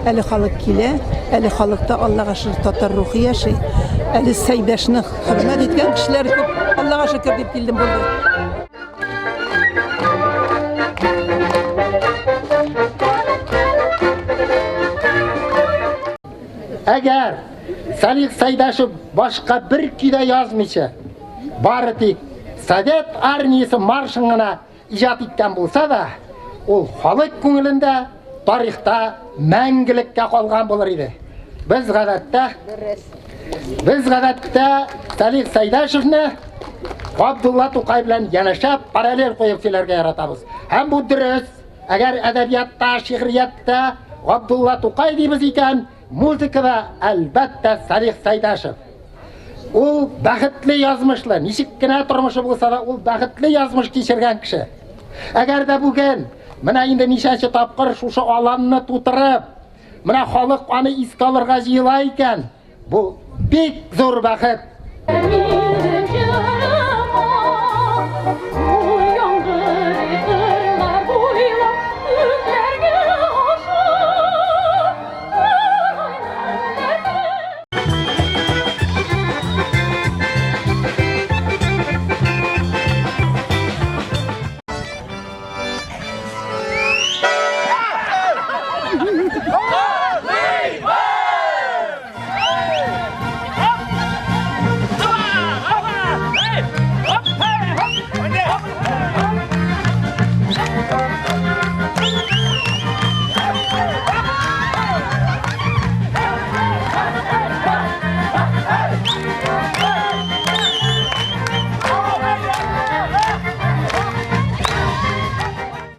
Әле халык килә, әле халыкта Аллага шөкер татар рухы яши. Әле Сәйдәшне хөрмәт иткән кешеләр күп. Аллага шөкер дип килдем булды. Әгәр Салих Сәйдәшев башка бер көй дә язмыйча, бары тик Совет армиясе маршын гына иҗат иткән булса да, ул халык күңелендә, тарихта мәңгелеккә калган булыр иде. Без гадәттә Без гадәттә Салих Сәйдәшевне Габдулла Тукай белән янәшә параллель куеп сөйләргә яратабыз. Һәм бу дөрес. Әгәр әдәбиятта, шигърияттә Габдулла Тукай дибез икән, музыкада, әлбәттә, Салих Сәйдәшев. Ул бәхетле язмышлы, ничек кенә тормышы булса да, ул бәхетле язмыш кичергән кеше. Әгәр дә бүген, менә инде ничәнче тапкыр шушы аланны тутырып, менә халык аны искә алырга җыела икән, бу бик зур бәхет.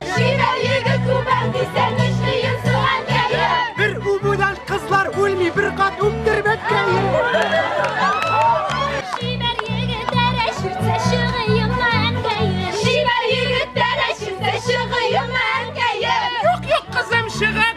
Чибәр егет үбәм дисәң, нишлием соң, әнкәем? Бер үбүдән кызлар үлми, бер кат үптер бәткәем. Чибәр егет әрәшерсә чыгыеммы, әнкәем? Чибәр егет әрәшерсә чыгыеммы, әнкәем? Юк, юк, кызым, чыга.